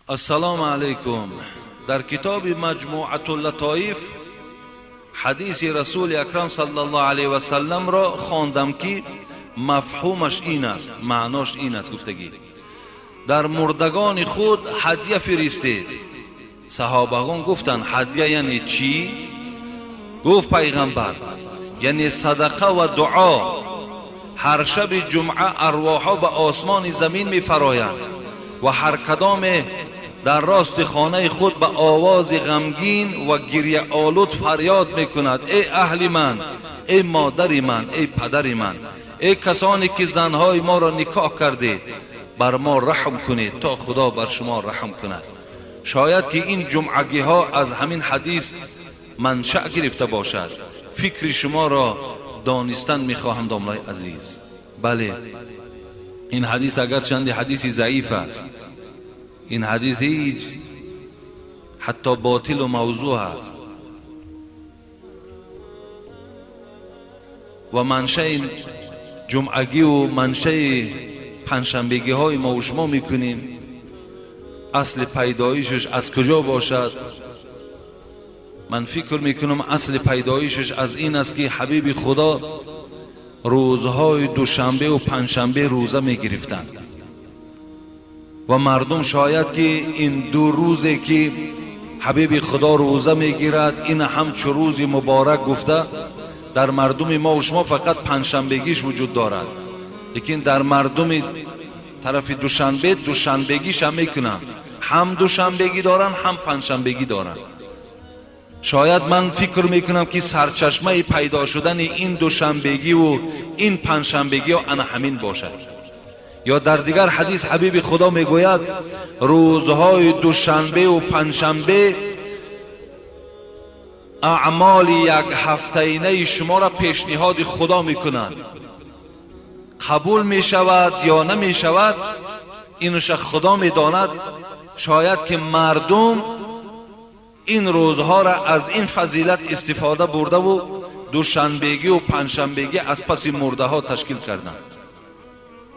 Ассалому алайкум. Дар китоби Маҷмуатул Латоиф ҳадиси Расули Акрам саллаллоҳу алайҳи васаллам ро хондам, ки мафҳумаш ин аст, маънош ин аст гуфтагӣ: дар мурдагони худ ҳадя фиристед. Саҳобагон гуфтанд: ҳадя яъне чӣ? Гуфт пайғамбар: яъне садақа ва дуо. Ҳар шаби ҷумъа арвоҳҳо ба осмони замин мефароянд ва ҳар кадоме дар рости хонаи худ ба овози ғамгин ва гирьяолуд фарёд мекунад: эй аҳли ман, эй модари ман, эй падари ман, эй касоне ки занҳои моро никоҳ кардед, бар мо раҳм кунед то Худо бар шумо раҳм кунад. Шояд ки ин ҷумъагиҳо аз ҳамин ҳадис маншаъ гирифта бошад. Фикри шуморо донистан мехоҳам, домлаи азиз. Бале, ин ҳадис агарчанде ҳадиси заиф аст, ин ҳадис ҳеҷ ҳатто ботилу мавзӯъ аст ва маншаи ҷумъагиву маншаи панҷшанбегиҳои мо ва шумо мекунем. Асли пайдоишаш аз куҷо бошад? Ман фикр мекунам асли пайдоишаш аз ин аст, ки ҳабиби Худо рӯзҳои душанбеву панҷшанбе рӯза мегирифтанд ва мардум шояд ки ин ду рӯзе ки ҳабиби Худо рӯза мегирад, ин ҳамчу рӯзи муборак гуфта, дар мардуми мо ва шумо фақат панҷшанбегиш вуҷуд дорад, лекин дар мардуми тарафи душанбе душанбегиш ҳам мекунанд, ҳам душанбегӣ доранд, ҳам панҷшанбегӣ доранд. Шояд ман фикр мекунам, ки сарчашмаи пайдо шудани ин душанбегиву ин панҷшанбегиҳо ана ҳамин бошад. Ё дар дигар ҳадис ҳабиби Худо мегӯяд: рӯзҳои душанбеву панҷшанбе аъмоли як ҳафтаинаи шуморо пешниҳоди Худо мекунанд. Қабул мешавад ё намешавад, инуша Худо медонад. Шояд ки мардум ин рӯзҳоро аз ин фазилат истифода бурдаву душанбегиву панҷшанбегӣ аз паси мурдаҳо ташкил карданд.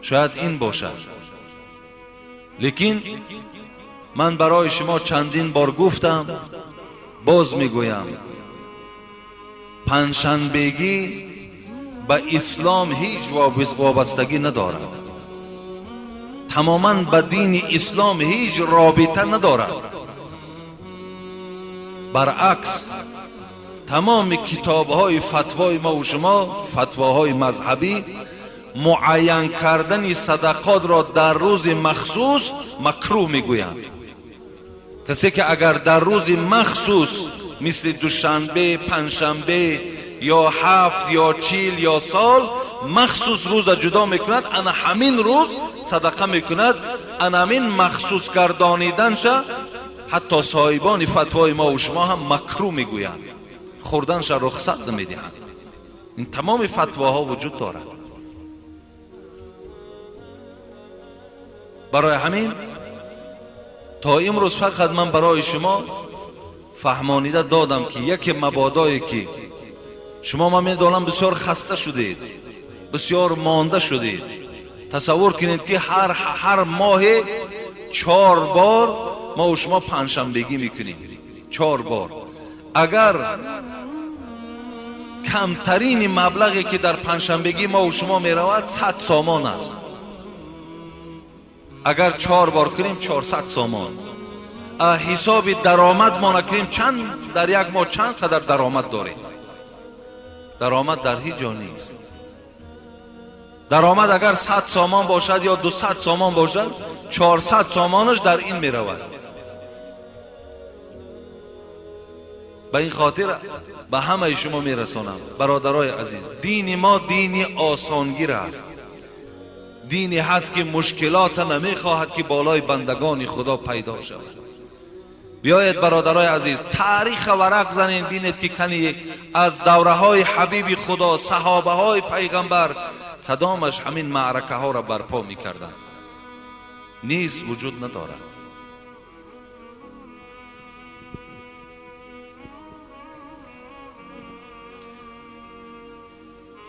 Шояд ин бошад. Лекин ман барои шумо чандин бор гуфтам, боз мегӯям, панҷшанбегӣ ба ислом ҳеҷ вобастагӣ надорад, тамоман ба дини ислом ҳеҷ робита надорад. Баръакс, тамоми китобҳои фатвои мо ва шумо, фатвоҳои мазҳабӣ, муайян кардани садақотро дар рӯзи махсус макрӯҳ мегӯянд. Касе ки агар дар рӯзи махсус мисли душанбе, панҷшанбе ё ҳафт ё чил ё сол махсус рӯза ҷудо мекунад, ана ҳамин рӯз садақа мекунад, ана ҳамин махсус гардониданша ҳатто соҳибони фатвои мо ва шумо ҳам макрӯҳ мегӯянд, хӯрданша рухсат намедиҳанд. Ин тамоми фатвоҳо вуҷуд дорад. Барои ҳамин то имрӯз фақат ман барои шумо фаҳмонида додам, ки яке мабодое ки шумо, ман медонам, бисёр хаста шудед, бисёр монда шудед. Тасаввур кунед, ки ҳар моҳе 4 бор мо ва шумо панҷшанбегӣ мекунем, 4 бор. Агар камтарини маблағе ки дар панҷшанбегӣ мо ва шумо меравад 100 сомон аст, агар 4 бор кунем 400 сомон. Ҳисоби даромад мо накунем, чанд дар як моҳ чанд қадар даромад дорем? Даромад дар ҳеҷ ҷо нест. Даромад агар 100 сомон бошад ё 200 сомон бошад, 400 сомонаш дар ин меравад. Ба ин хотир ба ҳамаи шумо мерасонам, бародарои азиз, дини мо дини осонгир аст, дине ҳаст ки мушкилота намехоҳад ки болои бандагони Худо пайдо шавад. Биёед бародарои азиз, тариха варақ занед, бинед ки кани аз давраҳои ҳабиби Худо, саҳобаҳои пайғамбар кадомаш ҳамин маъракаҳоро барпо мекарданд. Низ вуҷуд надорад.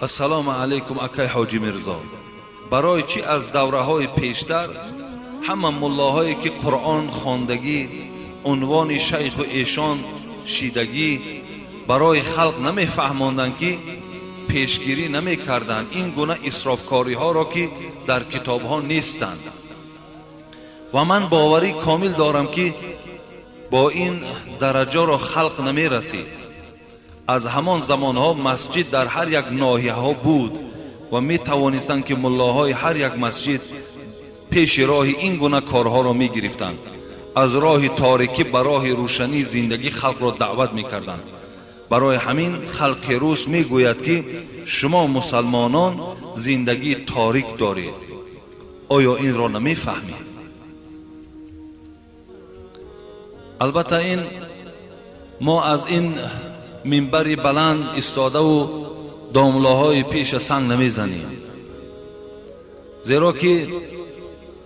Ассалому алайкум, акай Ҳоҷи Мирзо. Барои чӣ аз давраҳои пештар Ҳама муллоҳое ки Қуръон хондагӣ, унвони шайху эшон шидагӣ, барои халқ намефаҳмонданд, ки пешгирӣ намекарданд ин гуна исрофкориҳоро, ки дар китобҳо нестанд. Ва ман боварӣ комил дорам, ки бо ин дараҷаро халқ намерасид. Аз ҳамон замонҳо масҷид дар ҳар як ноҳияҳо буд ва метавонистанд, ки муллоҳои ҳар як масҷид пеши роҳи ин гуна корҳоро мегирифтанд. Аз роҳи торикӣ ба роҳи рӯшании зиндагӣ халқро даъват мекарданд. Барои ҳамин халқи рус мегӯяд, ки шумо мусалмонон зиндагии торик доред. Оё инро намефаҳмед? Албатта ин мо аз ин минбари баланд истодаву домлаҳои пеша санг намезанем, зеро ки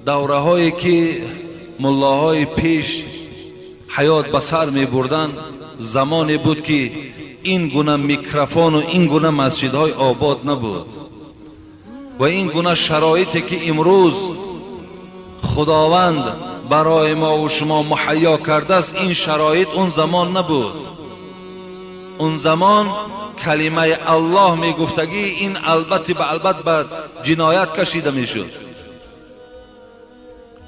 давраҳое ки муллоҳои пеш ҳаёт ба сар мебурданд, замоне буд, ки ин гуна микрофону ин гуна масҷидҳои обод набуд ва ин гуна шароите ки имрӯз Худованд барои мову шумо муҳайё кардааст, ин шароит он замон набуд. Он замон калимаи Аллоҳ мегуфтагӣ ин албатта ба албат ба ҷиноят кашида мешуд.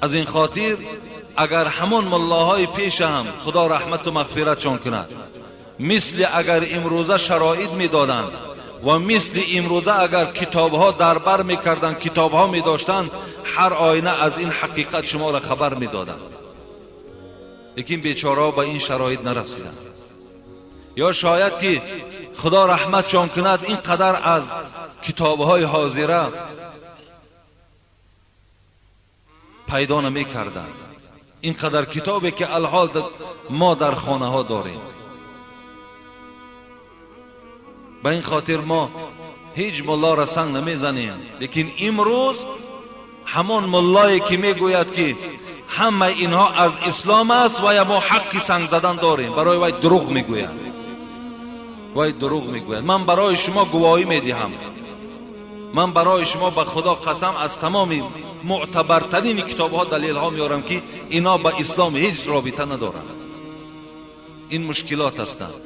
Аз ин хотир агар ҳамон муллоҳои пеша ҳам Худо раҳмату мағфиратшон кунад, мисли агар имрӯза шароит медоданд ва мисли имрӯза агар китобҳо дар бар мекарданд, китобҳо медоштанд, ҳар оина аз ин ҳақиқат шуморо хабар медоданд. Лекин бечораҳо ба ин шароит нарасиданд. Ё шояд ки Худо раҳматшон кунад, ин қадар аз китобҳои ҳозира пайдо намекарданд. Ин қадар китобе ки алҳол мо дар хонаҳо дорем. Ба ин хотир мо ҳеҷ муллоро санг намезанем. Лекин имрӯз ҳамон муллое ки мегӯяд, ки ҳамаи инҳо аз ислом аст ва мо ҳаққи санг задан дорем, барои вай дурӯғ мегӯяд. Вай дурӯғ мегӯяд. Ман барои шумо гувоҳӣ медиҳам, ман барои шумо ба Худо қасам аз тамоми мӯътабартарини китобҳо далелҳо меорам, ки ино ба ислом ҳеҷ робита надоранд. Ин мушкилот ҳастанд.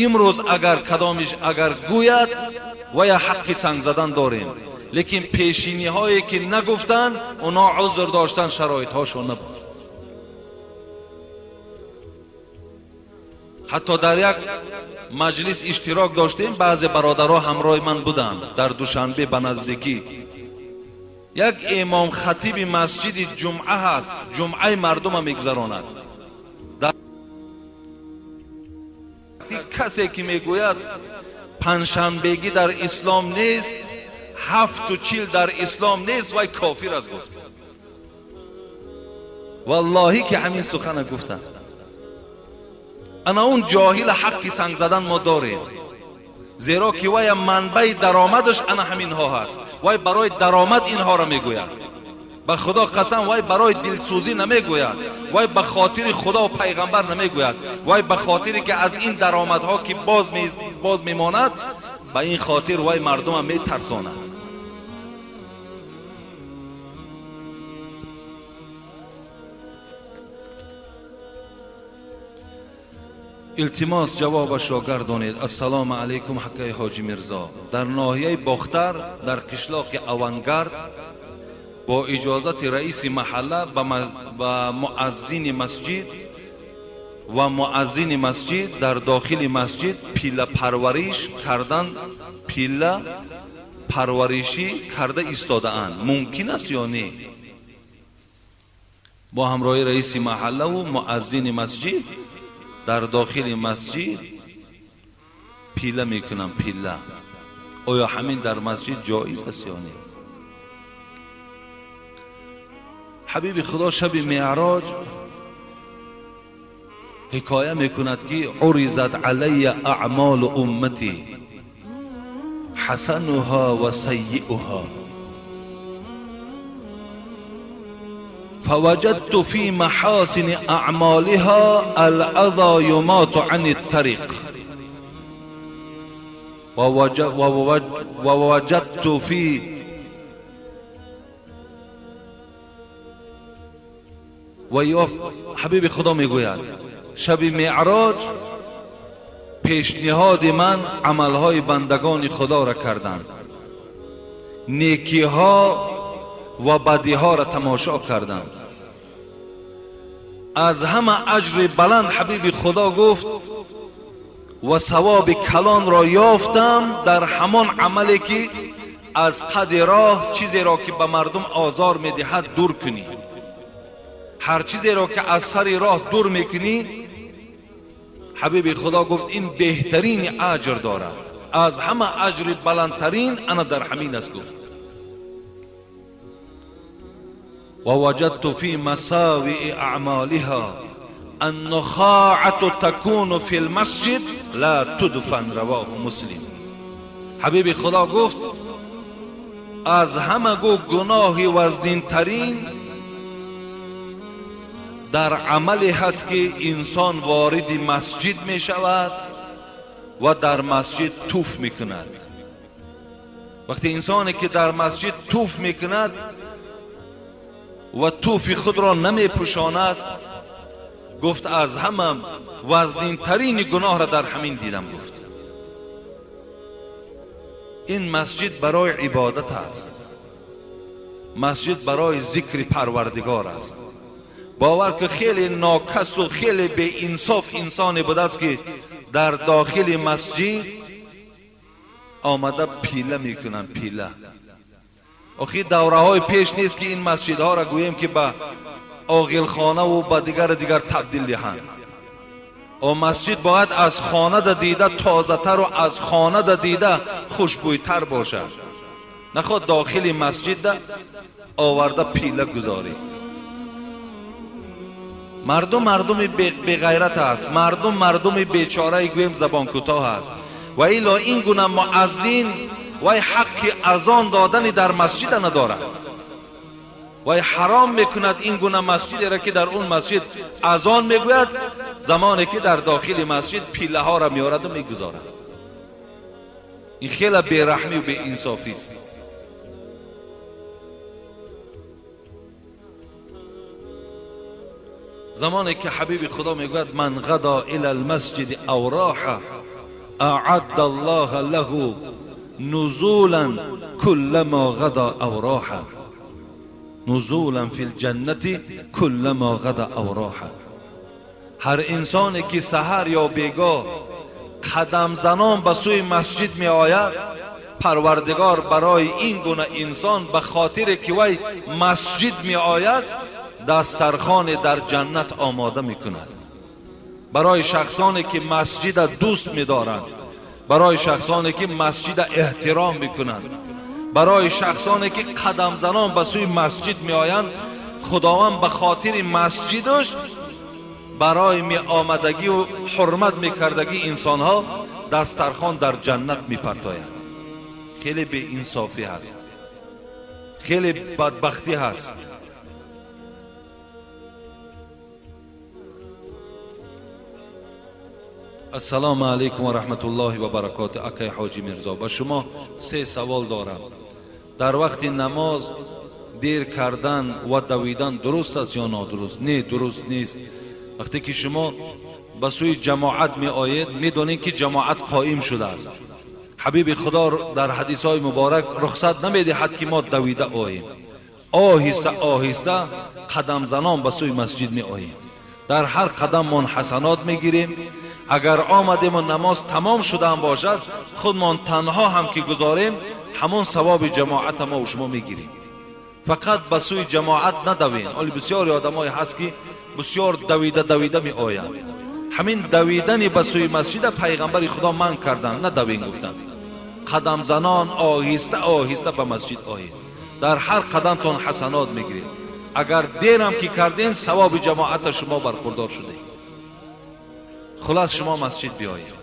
Имрӯз агар кадомиш агар гӯяд, вая ҳаққи санг задан дорем. Лекин пешиниҳое ки нагуфтанд, оно узр доштанд, шароитҳошон набуд. Ҳатто дар як маҷлис иштирок доштем, баъзе бародарҳо ҳамроҳи ман буданд дар Душанбе ба наздикӣ. Як имом хатиби масҷиди ҷумъа ҳаст, ҷумъаи мардума мегузаронад. Касе ки мегӯяд панҷшанбегӣ дар ислом нест, 7:40 дар ислом нест, вай кофир аст гуфт. Валлоҳӣ ки ҳамин сухана гуфтанд. Ана он ҷоҳила ҳаққи санг задан мо дорем, зеро ки вай манбаи даромадаш ана ҳаминҳо ҳаст. Вай барои даромад инҳоро мегӯяд. Ба Худо қасам, вай барои дилсӯзӣ намегӯяд, вай ба хотири Худо ва пайғамбар намегӯяд, вай ба хотире ки аз ин даромадҳо ки боз мемонад, ба ин хотир вай мардума метарсонад. Илтимос ҷавобашро гардонед. Ассалому алайкум ҳаккаи ҳоҷи Мирзо. Дар ноҳияи Бохтар дар қишлоқи Авангард бо иҷозати раиси маҳалла ба муаззини масҷид ва муаззини масҷид дар дохили масҷид пиллапарвариш кардан, пилла парваришӣ карда истодаанд. Мумкин аст ё не? Бо ҳамроҳи раиси маҳаллаву муаззини масҷид дар дохили масҷид пилла мекунам, пилла. Оё ҳамин дар масҷид ҷоиз аст ё не? Ҳабиби Худо шаби меъроҷ ҳикоя мекунад, ки уризат алайя аъмолу умматӣ ҳасануҳа ва сайиуҳа فوجدت في محاسن أعمالها الأذى يمات عن الطريق ووجدت في Ва ё ҳабиби Худо мегӯяд шаби меъроҷ пешниҳоди ман амалҳои бандагони Худоро карданд, некиҳо ва бадиҳоро тамошо кардам. Аз ҳама аҷри баланд ҳабиби Худо гуфт ва савоби калонро ёфтам дар ҳамон амале ки аз қади роҳ чизеро ки ба мардум озор медиҳад дур кунӣ. Ҳар чизеро ки аз сари роҳ дур мекунӣ, ҳабиби Худо гуфт ин беҳтарин аҷр дорад, аз ҳама аҷри баландтарин ана дар ҳамин аст гуфт. ووجدت في مساوئ أعمالها النخاعة تكون في المسجد لا تدفن رواه مسلم. حبیب خدا گفت از همه گو گناه وزنینترین در عملی هست که انسان وارد مسجد می شود و در مسجد توف می کند. وقتی انسانی که در مسجد توف می کند و توفی خود را نمی پوشاند، گفت از همه وزنینترین گناه را در همین دیدم. گفت این مسجد برای عبادت است، مسجد برای ذکر پروردگار است. باور که خیلی ناکس و خیلی بی انصاف انسانی بوده است که در داخل مسجد آمده پیله میکنن، پیله. آخی دوره های پیش نیست که این مسجدها را گوییم که به آغیلخانه و به دیگر دیگر تبدیل دهند. و مسجد باید از خانه دیده تازه تر و از خانه دیده خوشبویتر باشد. نخواد داخل مسجد آورده پیله گذاری. مردم مردم بی غیرت است، مردم مردم بیچاره گوییم زبان کوتاه است. و الا این گونه مؤذن وای حق اذان دادن در مسجد ندارد. وای حرام میکند این گونه مسجد را که در اون مسجد اذان میگوید، زمانی که در داخل مسجد پیله ها را میارد و میگذارد. این خیلی بیرحمی و بی انصافی است. زمانی که حبیب خدا میگوید من غدا الى المسجد او راح اعد الله له نزولا كلما غدا او راح، نزولا فی الجنة كلما غدا او راح. هر انسانی که سحر یا بیگاه قدم زنان به سوی مسجد می آید، پروردگار برای این گونه انسان به خاطر که وی مسجد می آید دسترخوان در جنت آماده می کند. برای شخصانی که مسجد دوست می دارند، برای شخصانی که مسجد احترام می کنند، برای شخصانی که قدم زنان به سوی مسجد می آیند، خداوند به خاطر مسجدش برای می آمدگی و حرمت می کردگی انسان ها دسترخوان در جنت می پرتاید. خیلی بی انصافی هست، خیلی بدبختی هست. السلام علیکم و رحمت الله و برکاته. اکای حاجی میرزا، با شما سه سوال دارم. در وقت نماز دیر کردن و دویدن درست است یا نادرست؟ نه، درست نیست. وقتی که شما به سوی جماعت می آید، می دانید که جماعت قائم شده است. حبیب خدا در حدیث های مبارک رخصت نمی دهد که ما دویده آییم. آهسته آهسته قدم زنان به سوی مسجد می آییم. در هر قدم من حسنات می گیریم. اگر آمدیم و نماز تمام شده هم باشد، خودمان تنها هم که گذاریم، همون ثواب جماعت ما و شما میگیریم. فقط به سوی جماعت ندوین. ولی بسیاری آدمای هست که بسیار دویده دویده می آیند. همین دویدن به سوی مسجد پیغمبر خدا من کردن، ندوین گفتن. قدم زنان آهسته آهسته به مسجد آیید. در هر قدمتان حسنات میگیرید. اگر دیرم که کردین، ثواب جماعت شما برخوردار شده. خلاص شما مسجد بیایید.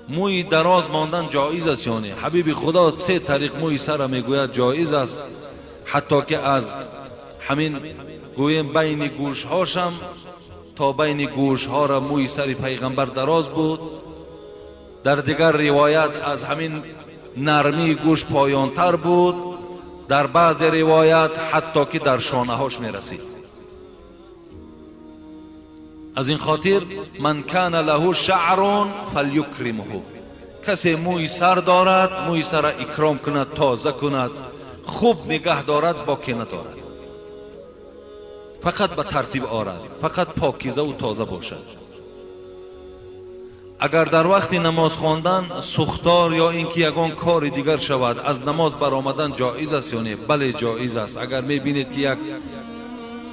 موی دراز ماندن جایز است یا نه؟ حبیب خدا سه طریق موی سر میگوید جایز است، حتی که از همین گویم بین گوش هاشم تا بین گوش ها را موی سر پیغمبر دراز بود. در دیگر روایت از همین نرمی گوش پایانتر بود. Дар баъзе ривоят ҳатто ки дар шонаҳош мерасид. Аз ин хотир ман кана лаҳу шаърун фалюкримҳу, касе мӯи сар дорад мӯи сара икром кунад, тоза кунад, хуб нигаҳ дорад, боке надорад, фақат ба тартиб орад, фақат покизаву тоза бошад. Агар дар вақти намоз хондан сухтор ё ин ки ягон кори дигар шавад, аз намоз баромадан ҷоиз аст ё не? Бале, ҷоиз аст. Агар мебинед ки як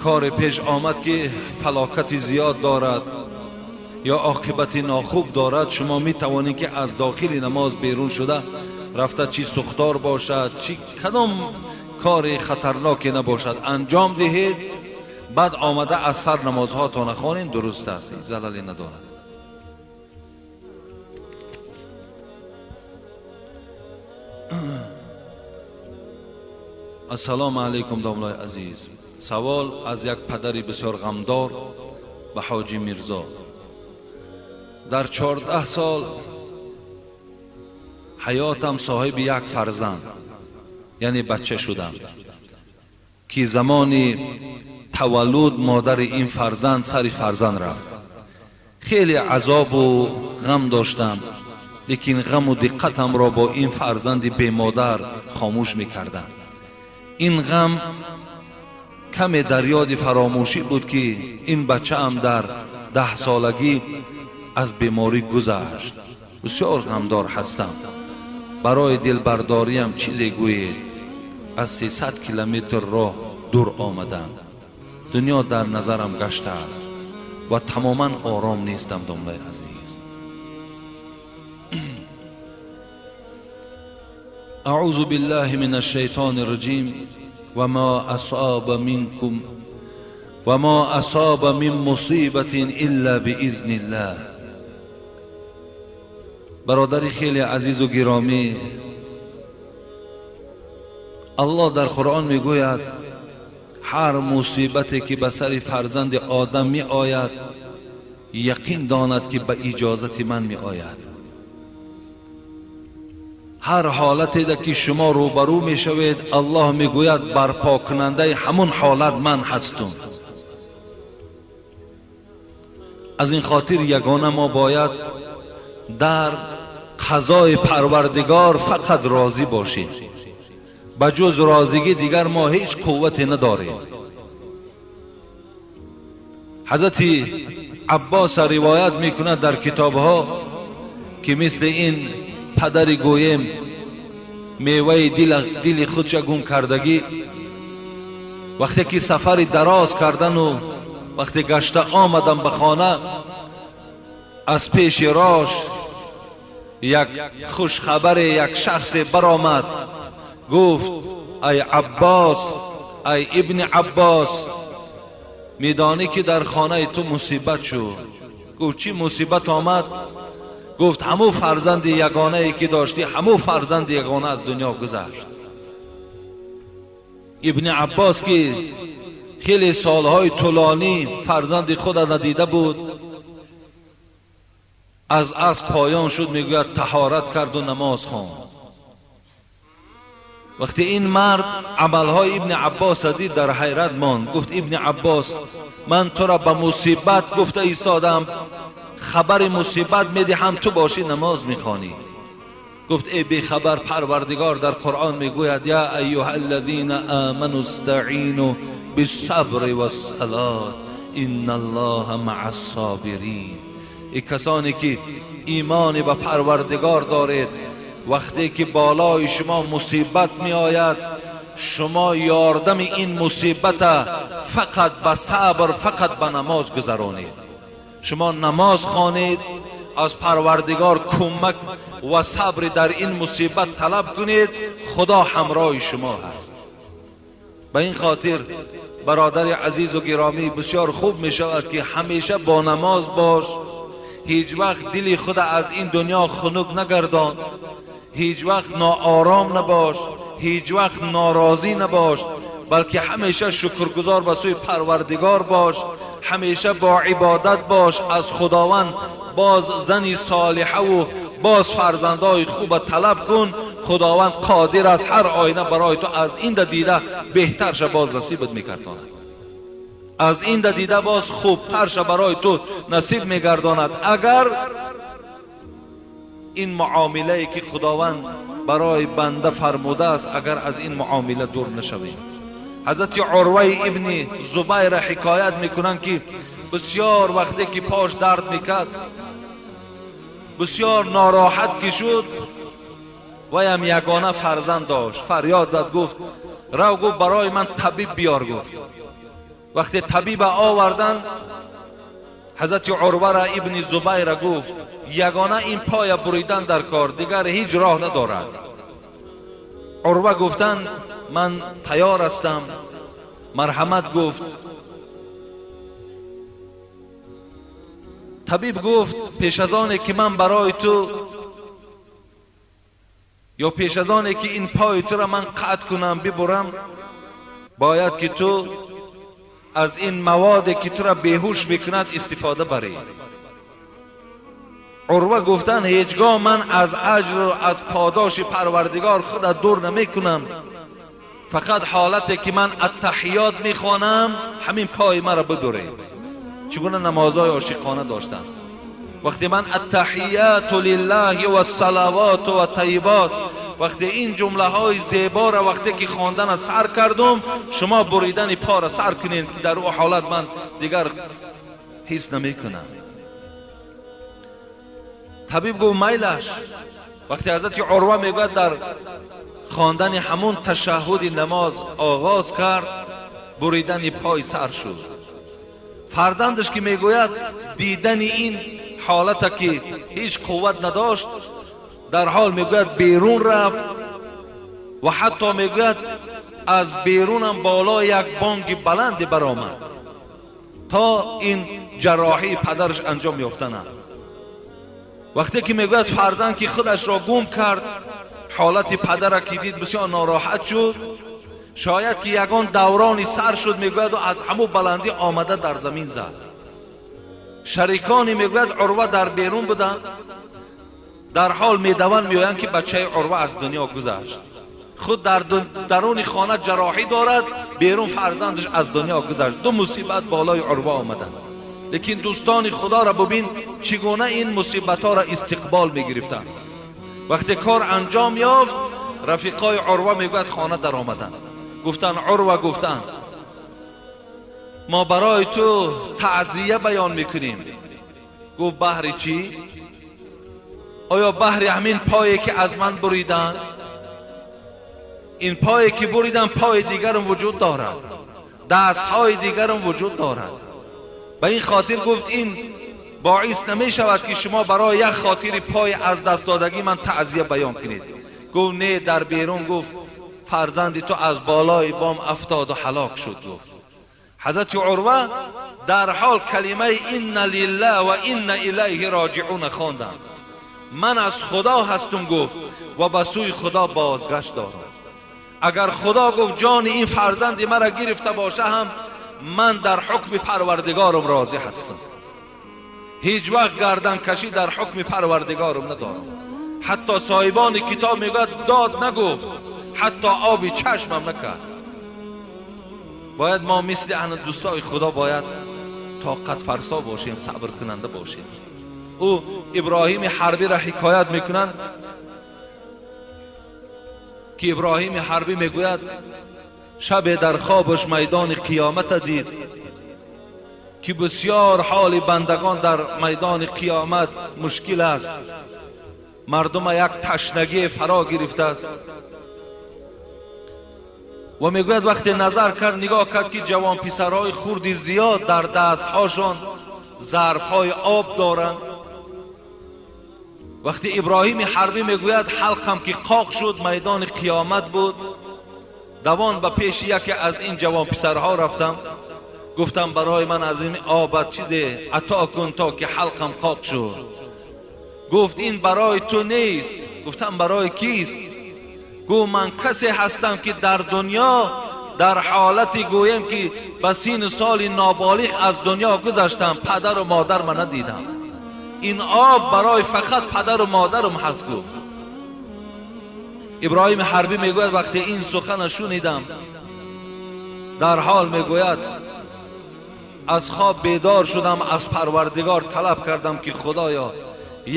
кор пеш омад ки фалокати зиёд дорад ё оқибати нохуб дорад, шумо метавонед ки аз дохили намоз берун шуда рафта чӣ сухтор бошад, чӣ кадом кори хатарноке набошад анҷом диҳед, баъд омада аз сар намозҳоятонро хонед, дуруст аст, ҳеҷ залале надорад. Ассалому алайкум домлаи азиз. Савол аз як падари бисёр ғамдор ба Ҳоҷи Мирзо. Дар 14 сол ҳаётам соҳиби як фарзанд, яъне бача шудам, ки замони таваллуд модари ин фарзанд сари фарзанд рафт. Хеле азобу ғам доштам, лекин ғаму диққатамро бо ин фарзанди бемодар хомӯш мекардам. Ин ғам каме дар ёди фаромӯшӣ буд ки ин бачаам дар 10 солагӣ аз беморӣ гузашт. Бисёр ғамдор ҳастам. Барои дилбардориям чизе гӯед. Аз 300 километр роҳ дур омадам. Дунё дар назарам гаштааст ва тамоман ором нестам, домлаи азиз. أعوذ بالله من الشيطان الرجيم. وما أصاب منكم وما أصاب من مصيبة إلا بإذن الله. برادر خیلی عزیز و گرامی، الله در قرآن میگوید هر مصیبتی که به سر فرزند آدم می آید یقین داند که به اجازت من می آید. هر حالتی که شما روبرو می شوید الله می گوید برپا کننده همون حالت من هستم. از این خاطر یگانه ما باید در قضای پروردگار فقط راضی باشیم. بجز راضیگی دیگر ما هیچ قوتی نداریم. حضرت عباس روایت میکند در کتابها که مثل این پدر گویم میوه دل خودش گم کردگی، وقتی که سفر دراز کردن و وقتی گشته آمدم به خانه، از پیش راش یک خوش خبر یک شخص برآمد، گفت ای عباس، ای ابن عباس، میدانی که در خانه تو مصیبت شد. گفت چی مصیبت آمد؟ گفت همو فرزند یگانه ای که داشتی، همو فرزند یگانه از دنیا گذشت. ابن عباس که خیلی سالهای طولانی فرزند خود را ندیده بود، از اسب پایان شد، میگوید طهارت کرد و نماز خواند. وقتی این مرد عملهای ابن عباس دید در حیرت ماند. گفت ابن عباس، من تو را به مصیبت گفته ایستادم، خبر مصیبت میدهم، تو باشی نماز میخوانی. گفت ای بیخبر، پروردگار در قرآن میگوید یا ایها الذین آمنوا استعینوا بالصبر والصلاة ان الله مع الصابرین. ای کسانی که ایمان به پروردگار دارید، وقتی که بالای شما مصیبت می آید، شما یاردم این مصیبت فقط به صبر، فقط به نماز گذرانید. شما نماز خوانید، از پروردگار کمک و صبر در این مصیبت طلب کنید، خدا همراه شما هست. به این خاطر برادر عزیز و گرامی، بسیار خوب می شود که همیشه با نماز باش، هیچ وقت دل خود از این دنیا خنک نگردان، هیچ وقت ناآرام نباش، هیچ وقت ناراضی نباش، بلکه همیشه شکرگزار به سوی پروردگار باش، همیشه با عبادت باش، از خداوند باز زنی صالحه و باز فرزندای خوب طلب کن، Худованд қодир аст ҳар оина барои ту аз инда дида беҳтарша боз насибат мегардонад, аз инда дида боз хубтарша барои ту насиб мегардонад. Агар ин муомилае ки Худованд барои банда фармудааст, агар аз ин муомила дур нашавем. Ҳазрати Урваи ибни Зубайра ҳикоят мекунанд, ки бисёр вақте ки пош дард мекард, бисёр нороҳат ки шуд, ваям ягона фарзанд дошт, фарёд зад, гуфт: рав, гуфт, барои ман табиб биёр. Гуфт, вақте табиба оварданд, ҳазрати Урвара ибни Зубайра гуфт: ягона ин поя буридан дар кор, дигар ҳеҷ роҳ надорад. Урва гуфтанд: ман тайёр ҳастам, марҳамат. Гуфт, табиб гуфт: пеш аз оне ки ман барои ту ё пеш аз оне ки ин пои тура ман қатъ кунам, бибурам, бояд ки ту аз ин маводе ки тура беҳуш мекунад истифода барӣ. Урва гуфтанд: ҳеҷ гоҳ ман аз аҷру аз подоши Парвардигор худа дур намекунам, фақат ҳолате ки ман аттаҳиёт мехонам, ҳамин пои маро бибуред. Чӣ гуна намозҳои ошиқона доштанд. Вақте ман аттаҳияту лиллаҳи вассалавоту ваттайибот, вақте ин ҷумлаҳои зеборо вақте ки хондана сар кардум, шумо буридани пора сар кунед, ки дар ӯ ҳолат ман дигар ҳис намекунам. Табиб гуфт: майлаш. Вақте ҳазрати Урва мегӯяд, дар хондани ҳамун ташаҳҳуди намоз оғоз кард, буридани пой сар шуд. Фарзандаш ки мегӯяд, дидани ин ҳолата ки ҳеҷ қувват надошт, дар ҳол мегӯяд берун рафт ва ҳатто мегӯяд аз берунам боло як бонги баланде баромад то ин ҷарроҳии падараш анҷом ёфтана. Вақте ки мегӯяд фарзанд ки худашро гум кард, ҳолати падара ки дид, бисёр нороҳат шуд. Шояд ки ягон даврони сар шуд, мегӯяд, аз ҳамун баландӣ омада дар замин зад. Шарикони мегӯяд Урва дар берун буданд, дар ҳол медаванд меоянд ки бачаи Урва аз дунё гузашт. Худ дар даруни хона ҷарроҳӣ дорад, берун фарзандаш аз дунё гузашт. Ду мусибат болои Урва омаданд. Лекин дӯстони Худоро бубин, чӣ гуна ин мусибатҳоро истиқбол мегирифтанд. Вақте кор анҷом ёфт, рафиқои Урва мегӯяд хона даромаданд. Гуфтанд: Урва, гуфтанд, мо барои ту таъзия баён мекунем. Гуфт: баҳри чӣ? Оё баҳри ҳамин пое ки аз ман буриданд? Ин пое ки буридам, пои дигарам вуҷуд дорад, дастҳои дигарам вуҷуд дорад. Ба ин хотир гуфт ин боис намешавад ки шумо барои як хотири пой аз даст додагӣ ман таъзия баён кунед. Гуфт: не, дар берун гуфт фарзанди ту аз болои бом афтоду ҳалок шуд. Гуфт ҳазрати Урва дар ҳол калимаи инна лиллаҳ ва инна илайҳи роҷиъун хонданд. Ман аз Худо ҳастум, гуфт, ва ба сӯи Худо бозгашт дорам. Агар Худо, гуфт, ҷони ин фарзанди мара гирифта боша ҳам, ман дар ҳукми Парвардигорам розӣ ҳастам. Ҳеҷ вақт гарданкашӣ дар ҳукми Парвардигорам надорам. Ҳатто соҳибони китоб мегӯяд дод нагуфт, ҳатто оби чашмам накард. Бояд мо мисли аҳли дӯстои Худо бояд тоқатфарсо бошем, сабркунанда бошем. Ӯ Иброҳими Ҳарбиро ҳикоят мекунанд ки Иброҳими Ҳарбӣ мегӯяд шабе дар хобаш майдони қиёмата дид ки бисёр ҳоли бандагон дар майдони қиёмат мушкил аст, мардума як ташнагӣ фаро гирифтааст. Ва мегӯяд вақте назар кард, нигоҳ кард ки ҷавонписарҳои хурди зиёд дар дастҳошон зарфҳои об доранд. Вақте Иброҳими Ҳарбӣ мегӯяд ҳалқам ки қоқ шуд, майдони қиёмат буд, давон ба пеши яке аз ин ҷавонписарҳо рафтам, гуфтам барои ман аз ин обат чизе ато кун то ки ҳалқам қоқ шуд. Гуфт ин барои ту нест. Гуфтам барои кист? Гуфт ман касе ҳастам ки дар дунё дар ҳолате гӯем ки ба сину соли ноболиғ аз дунё гузаштам, падару модарма надидам. Ин об барои фақат падару модарам ҳаст. Гуфт Иброҳим Ҳарбӣ мегӯяд вақте ин сухана шунидам, дар ҳол мегӯяд аз хоб бедор шудам, аз Парвардигор талаб кардам ки Худоё,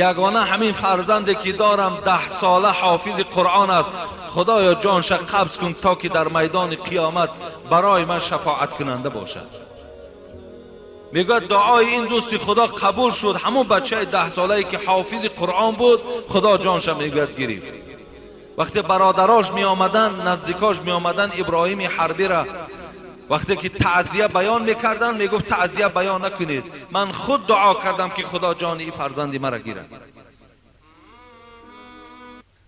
ягона ҳамин фарзанде ки дорам 10 сола ҳофизи Қуръон аст, Худоё ҷонша қабз кун то ки дар майдони қиёмат барои ман шафоаткунанда бошад. Мегӯяд дуои ин дӯсти Худо қабул шуд. Ҳамон бачаи 10 солае ки ҳофизи Қуръон буд, Худо ҷонша мегӯяд гирифт. Вақте бародарош меомаданд, наздикош меомаданд, Иброҳими Ҳарбира вақте ки таъзия баён мекарданд, мегуфт таъзия баён накунед, ман худ дуо кардам ки Худо ҷони ин фарзанди маро гирад.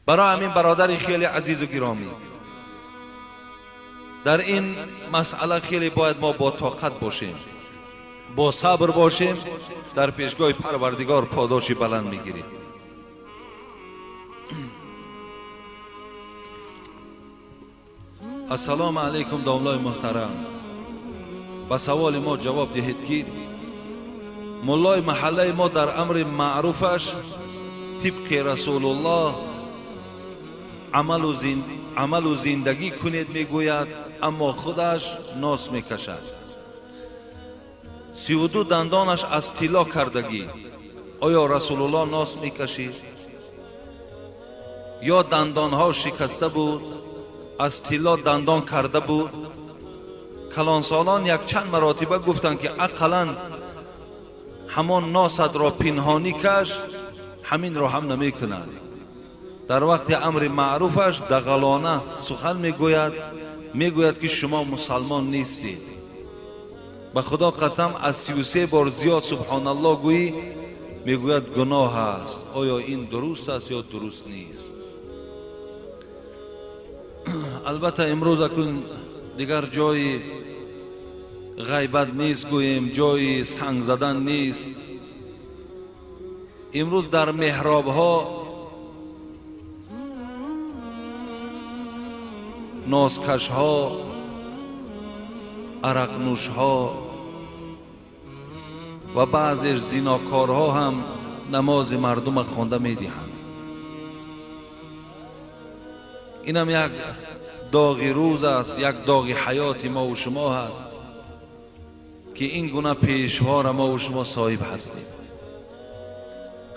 Барои ҳамин бародари хеле азизу гиромӣ, дар ин масъала хеле бояд мо бо тоқат бошем, бо сабр бошем, дар пешгоҳи Парвардигор подоши баланд мегирем. Ассалому алайкум домлои муҳтарам, ба саволи мо ҷавоб диҳед ки муллои маҳаллаи мо дар амри маъруфаш тибқи Расулуллоҳ амалу зиндагӣ кунед мегӯяд, аммо худаш нос мекашад. 32 дандонаш аз тилло кардагӣ. Оё Расулуллоҳ нос мекашид? Ё дандонҳо шикаста буд, аз тилло дандон карда буд? Калонсолон якчанд маротиба гуфтанд ки ақаллан ҳамон носатро пинҳонӣ каш, ҳаминро ҳам намекунад. Дар вақти амри маъруфаш дағалона сухан мегӯяд, мегӯяд ки шумо мусалмон нестед. Ба Худо қасам, аз 33 бор зиёд субҳоналлоҳ гӯӣ, мегӯяд гуноҳ аст. Оё ин дуруст аст ё дуруст нест? Албатта имрӯз акун дигар ҷои ғайбат нест гӯем, ҷои санг задан нест. Имрӯз дар меҳробҳо носкашҳо, арақнӯшҳо ва баъзеш зинокорҳо ҳам намози мардума хонда медиҳанд. Инам як доғи рӯз аст, як доғи ҳаёти мо ва шумо ҳаст ки ин гуна пешвора мо ва шумо соҳиб ҳастем.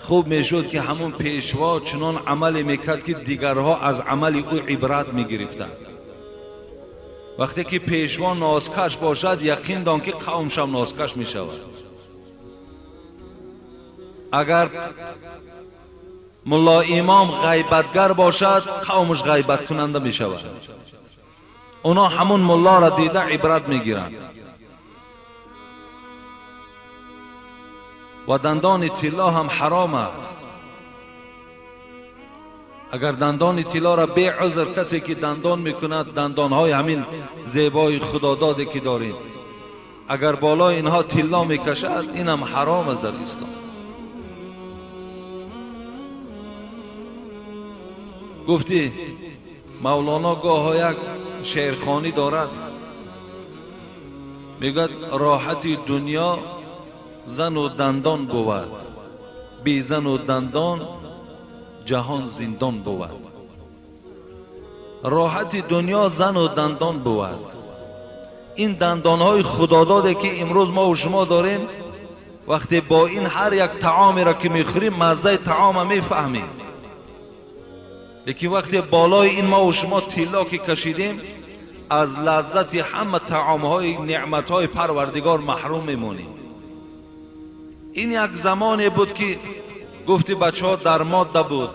Хуб мешуд ки ҳамон пешво чунон амале мекард ки дигарҳо аз амали ӯ ибрат мегирифтанд. Вақте ки пешво нозкаш бошад, яқин дон ки қавмшам нозкаш мешавад. Агар мулло имом ғайбатгар бошад, қавмаш ғайбаткунанда мешавад. Оно ҳамон муллоро дида ибрат мегиранд. Ва дандони тилло ҳам ҳаром аст. Агар дандони тиллоро беузр касе ки дандон мекунад, дандонҳои ҳамин зебои худододе ки дорем, агар болои инҳо тилло мекашад, инам ҳаром аст дар ислом. Гуфти Мавлоно гоҳо як шеърхонӣ дорад, мегӯяд роҳати дунё зану дандон бувад, бе зану дандон ҷаҳон зиндон бувад. Роҳати дунё зану дандон бувад. Ин дандонҳои худододе ки имрӯз мо ва шумо дорем, вақте бо ин ҳар як таомеро ки мехӯрем, маззаи таома мефаҳмем. Лекин вақте болои ин мо ва шумо тилло ки кашидем, аз лаззати ҳама таомҳои неъматҳои Парвардигор маҳрум мемонем. Ин як замоне буд ки гуфти бачаҳо дар модда буд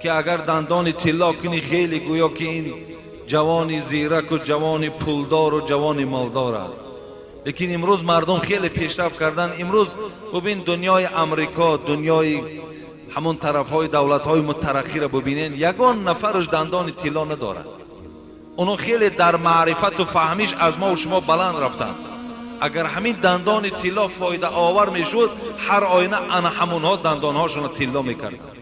ки агар дандони тилло кунӣ, хеле гӯё ки ин ҷавони зираку ҷавони пулдору ҷавони молдор аст. Лекин имрӯз мардум хеле пешрафт карданд. Имрӯз бубин дунёи Амрико, дунёи ҳамон тарафҳои давлатҳои мутараққиро бубинен, ягон нафараш дандони тилло надорад. Оно хеле дар маърифату фаҳмиш аз мо ва шумо баланд рафтанд. Агар ҳамин дандони тилло фоидаовар мешуд, ҳар оина ана ҳамонҳо дандонҳошонро тилло мекарданд.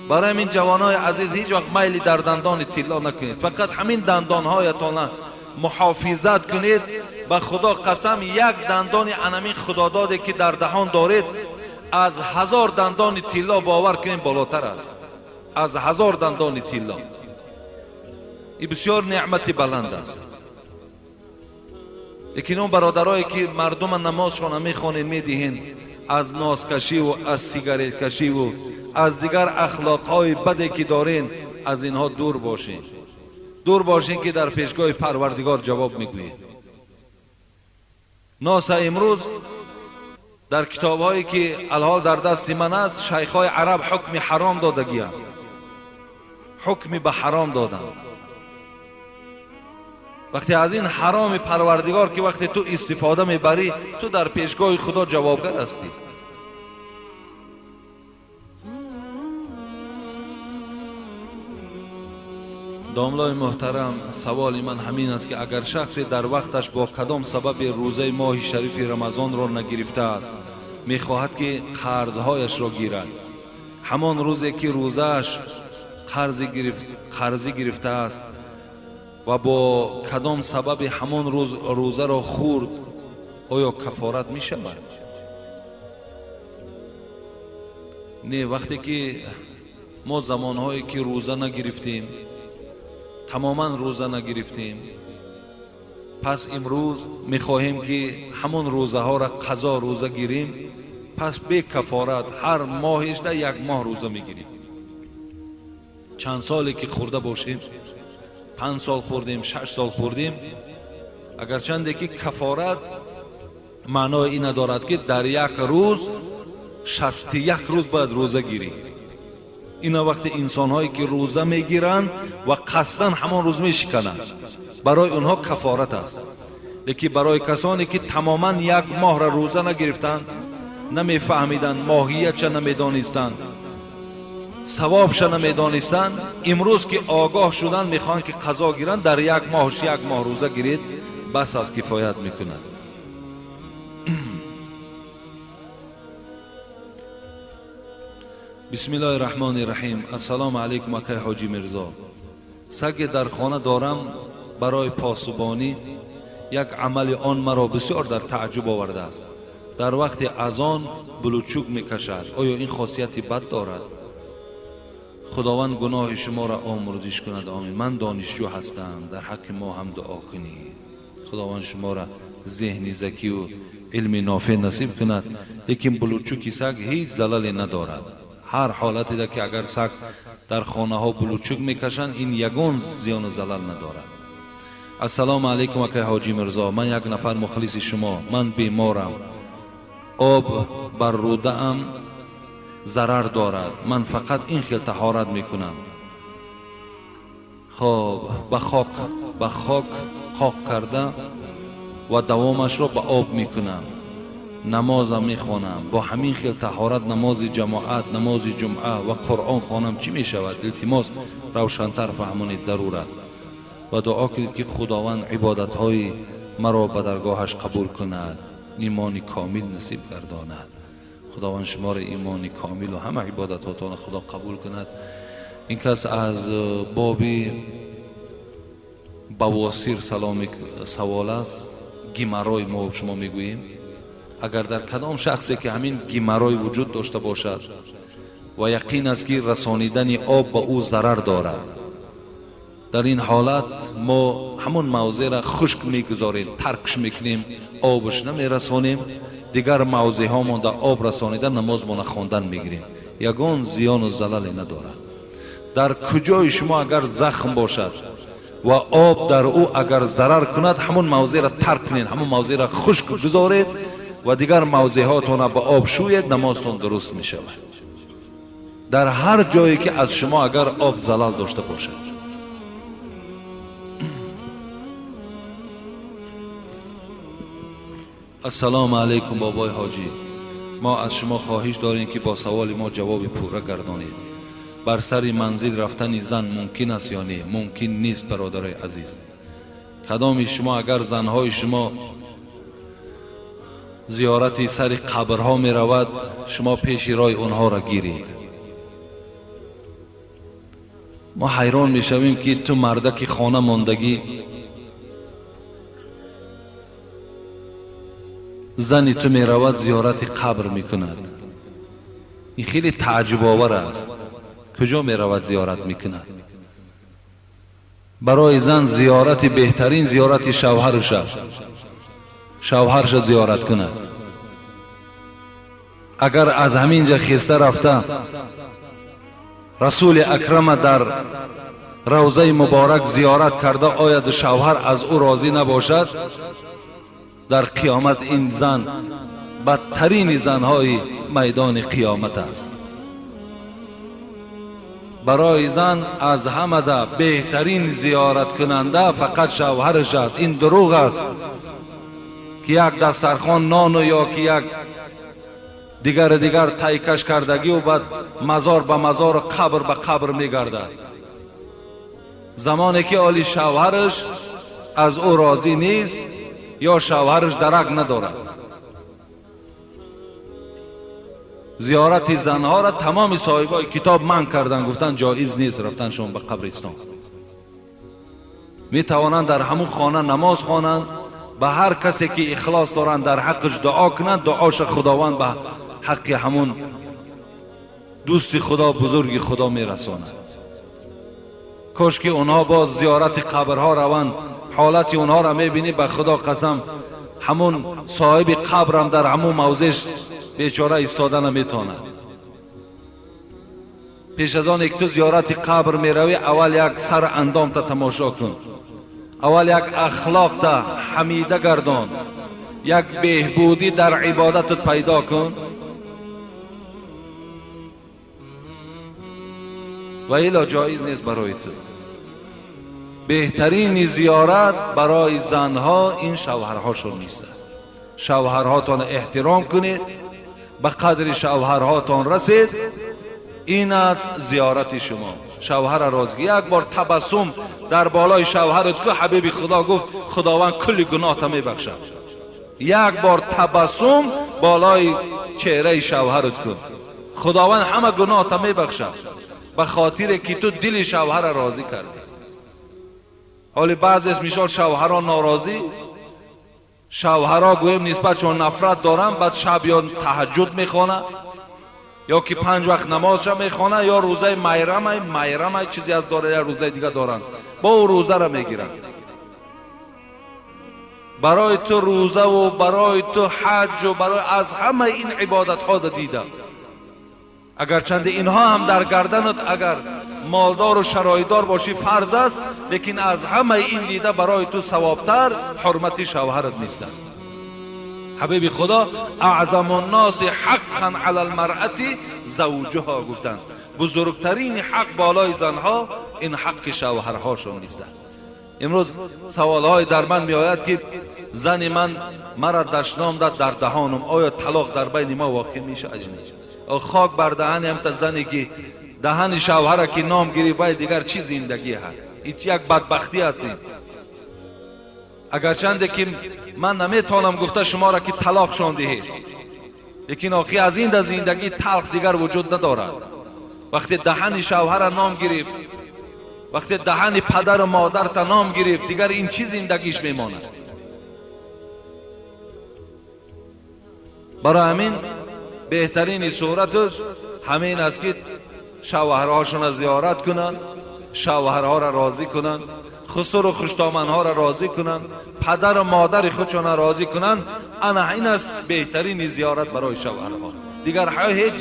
Барои ҳамин ҷавонои азиз, ҳеҷ вақт майли дар дандони тилло накунед, фақат ҳамин дандонҳоятонро муҳофизат кунед. Ба Худо қасам, як дандони анамин худододе ки дар даҳон доред, аз 1000 дандони тилло бовар кунед болотар аст. аз 1000 дандони тилло. Ин бисёр неъмати баланд аст. Лекин он бародарое ки мардума намозшона мехонед, медиҳен, аз носкашиву аз сигареткашиву аз дигар ахлоқҳои баде ки дорен, аз инҳо дур бошед. Дур бошед, ки дар пешгоҳи Парвардигор ҷавоб мегӯед. Носа имрӯз дар китобҳое ки алҳол дар дасти ман аст, шайхҳои араб ҳукми ҳаром додагианд, ҳукми ба ҳаром доданд. Вақте аз ин ҳароми Парвардигор ки вақте ту истифода мебарӣ, ту дар пешгоҳи Худо ҷавобгар ҳастӣ. Домлои муҳтарам, саволи ман ҳамин аст, ки агар шахсе дар вақташ бо кадом сабаби рӯзаи моҳи шарифи Рамазонро нагирифтааст, мехоҳад ки қарзҳояшро гирад, ҳамон рӯзе ки рӯзааш қарзӣ гирифтааст ва бо кадом сабаби ҳамон рӯз рӯзаро хӯрд, оё кафорат мешавад? Не, вақте ки мо замонҳое ки рӯза нагирифтем, тамоман рӯза нагирифтем, пас имрӯз мехоҳем ки ҳамон рӯзаҳоро қазо рӯза гирем, пас бе кафорат ҳар моҳишда як моҳ рӯза мегирем. Чанд соле ки хӯрда бошем, 5 сол хӯрдем, 6 сол хӯрдем, агарчанде ки кафорат маънои ина дорад, ки дар як рӯз 61 рӯз бояд рӯза гирӣ. Ина вақти инсонҳое ки рӯза мегиранд ва қасдан ҳамон рӯз мешикананд, барои онҳо кафорат аст. Лекин барои касоне ки тамоман як моҳра рӯза нагирифтанд, намефаҳмиданд, моҳиятша намедонистанд, савобша намедонистанд, имрӯз ки огоҳ шуданд, мехоҳанд ки қазо гиранд, дар як моҳш як моҳ рӯза гиред, бас аз кифоят мекунад. Бисмиллоҳи раҳмони раҳим. Ассалому алайкум, акай Ҳоҷи Мирзо. Саге дар хона дорам барои посубонӣ. Як амали он маро бисёр дар тааҷҷуб овардааст. Дар вақти азон булучук мекашад. Оё ин хосияти бад дорад? Худованд гуноҳи шуморо омӯрзиш кунад, омин. Ман донишҷӯ ҳастам, дар ҳаққи мо ҳам дуо кунед. Худованд шуморо зеҳни закию илми нофеъ насиб кунад. Лекин булучуки саг ҳеҷ залале надорад. Ҳар ҳолатеда ки агар саг дар хонаҳо булучук мекашанд, ин ягон зиёну залал надорад. Ассалому алайкум, акай Ҳоҷи Мирзо. Ман як нафар мухлиси шумо. Ман беморам, об бар рӯдаам зарар дорад. Ман фақат ин хел таҳорат мекунам. Хоб, ба хок қоқ карда ва давомашро ба об мекунам, намозам мехонам. Бо ҳамин хел таҳорат намози ҷамоат, намози ҷумъа ва Қуръон хонам чӣ мешавад? Илтимос, равшантар фаҳмонед, зарур аст. Ва дуо кунед, ки Худованд ибодатҳои маро ба даргоҳаш қабул кунад, имони комил насиб гардонад. Худованд шуморо имони комилу ҳама ибодатҳотонро Худо қабул кунад. Ин кас аз боби бавосир савол аст, гимарой мо шумо мегӯем. Агар дар кадом шахсе ки ҳамин гимарой вуҷуд дошта бошад ва яқин аст, ки расонидани об ба ӯ зарар дорад, дар ин ҳолат мо ҳамон мавзеъро хушк мегузорем, таркш мекунем, обш намерасонем, дигар мавзеъҳо монда об расонида намозмона хондан мегирем. Ягон зиёну залале надорад. Дар куҷои шумо агар захм бошад ва об дар ӯ агар зарар кунад, ҳамон мавзеъро тарк кунед, ҳамон мавзеъро хушк гузоред ва дигар мавзеъҳотонро ба об шӯед, намозтон дуруст мешавад. Дар ҳар ҷое ки аз шумо агар об залал дошта бошад. Ассалому алайкум, бобои ҳоҷӣ. Мо аз шумо хоҳиш дорем, ки бо саволи мо ҷавоби пурра гардонед. Бар сари манзил рафтани зан мумкин аст ё не? Мумкин нест, бародарои азиз. Кадоми шумо агар занҳои шумо зиёрати сари қабрҳо меравад, шумо пеши роҳи онҳоро гиред. Мо ҳайрон мешавем, ки ту мардаки хона мондагӣ, зани ту меравад зиёрати қабр мекунад. Ин хеле тааҷҷубовар аст. Куҷо меравад зиёрат мекунад? Барои зан зиёрати беҳтарин зиёрати шавҳараш аст. Шавҳарша зиёрат кунад. Агар аз ҳамин ҷа хеста рафта Расули Акрама дар равзаи муборак зиёрат карда ояд, шавҳар аз ӯ розӣ набошад, дар қиёмат ин зан бадтарини занҳои майдони қиёмат аст. Барои зан аз ҳамада беҳтарин зиёраткунанда фақат шавҳараш аст. Ин дурӯғ аст ки як дастархон нону ё ки як дигар тайкаш кардагию баъд мазор ба мазору қабр ба қабр мегардад. Замоне ки оли шавҳараш аз ӯ розӣ нест ё шавҳараш дарак надорад. Зиёрати занҳоро тамоми соҳибои китоб манъ карданд, гуфтанд ҷоиз нест рафтан шумо ба қабристон. Метавонанд дар ҳамун хона намоз хонанд, ба ҳар касе ки ихлос доранд дар ҳаққаш дуо кунанд, дуоша Худованд ба ҳаққи ҳамун дӯсти Худо, бузурги Худо мерасонад. Кош ки онҳо боз зиёрати қабрҳо раванд, ҳолати онҳоро мебинӣ, ба Худо қасам ҳамун соҳиби қабрам дар ҳамун мавзеъш бечора истода наметавонад. Пеш аз оне ки ту зиёрати қабр меравӣ, аввал як сар андомта тамошо кун, аввал як ахлоқта ҳамида гардон, як беҳбудӣ дар ибодатат пайдо кун. Ва ило ҷоиз нест барои ту. Беҳтарини зиёрат барои занҳо ин шавҳарҳошон нест. Шавҳарҳотон эҳтиром кунед, ба қадри шавҳарҳотон расед, ин аст зиёрати шумо. Шавҳара розигӣ. Як бор табассум дар болои шавҳарат ку, ҳабиби Худо гуфт Худованд кулли гуноҳта мебахшад. Як бор табассум болои чеҳраи шавҳарат кун, Худованд ҳама гуноҳта мебахшад, ба хотире ки ту дили шавҳара розӣ кардӣ. Ҳоли баъзес мисол шавҳаро норозӣ, шавҳаро гӯем нисбатшон нафрат доранд, баъд шаб ё таҳаҷҷуд мехонад, ё ки панҷ вақт намозша мехонад, ё рӯзаи майрамай чизе аз дора, я рӯзаи дига доранд, бо ӯ рӯзаро мегиранд. Барои ту рӯзаву барои ту ҳаҷу барои аз ҳамаи ин ибодатҳо дида, агарчанде инҳо ҳам дар гарданат агар молдору шароитдор бошӣ фарз аст, лекин аз ҳамаи ин дида барои ту савобтар ҳурмати шавҳарат нест аст. Ҳабиби Худо аъзаму нноси ҳаққан ала лмаръати завҷуҳо гуфтанд, бузургтарини ҳақ болои занҳо ин ҳаққи шавҳарҳошон нест аст. Имрӯз саволҳое дар ман меояд ки зани ман мара дашном дад дар даҳонам, оё талоқ дар байни мо воқеъ мешавад? Хок бар даҳани ҳамта зане ки даҳани шавҳара ки ном гирифт, вай дигар чӣ зиндагӣ ҳаст? Ин як бадбахтӣ аст. Ин агарчанде ки ман наметавонам гуфта шуморо ки талоқшон диҳед, лекин охи аз ин да зиндагии талх дигар вуҷуд надорад. Вақте даҳани шавҳара ном гирифт, вақте даҳани падару модарта ном гирифт, дигар ин чӣ зиндагиш мемонад? Барои ҳамин беҳтарини сураташ ҳамин аст ки шавҳарҳошонро зиёрат кунанд, шавҳарҳоро розӣ кунанд, хусуру хуштоманҳоро розӣ кунанд, падару модари худшонро розӣ кунанд. Ана ин аст беҳтарини зиёрат барои шавҳарҳо. Дигар ҳеҷ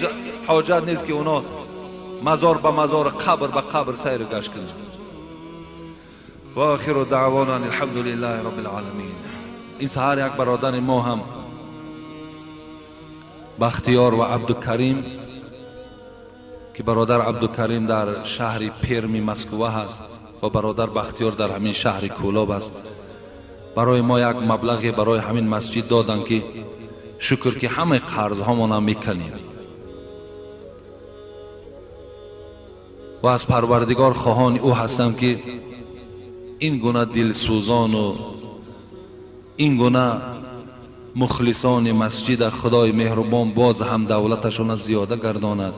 ҳоҷат нест ки оно мазор ба мазор, қабр ба қабр сайру гашт кунанд. Ва охиру даъвона ан алҳамдулиллаҳи роббил оламин. Ин саҳар як бародари мо ҳам Бахтиёр ва Абдукарим, ки бародар Абдукарим дар шаҳри Перми Москва ҳаст ва бародар Бахтиёр дар ҳамин шаҳри Кӯлоб аст, барои мо як маблағе барои ҳамин масҷид доданд ки шукр ки ҳамаи қарзҳомонам мекунем. Ва аз Парвардигор хоҳони ӯ ҳастам ки ин гуна дилсӯзону ин гуна мухлисони масҷида Худои меҳрубон боз ҳам давлаташона зиёда гардонад.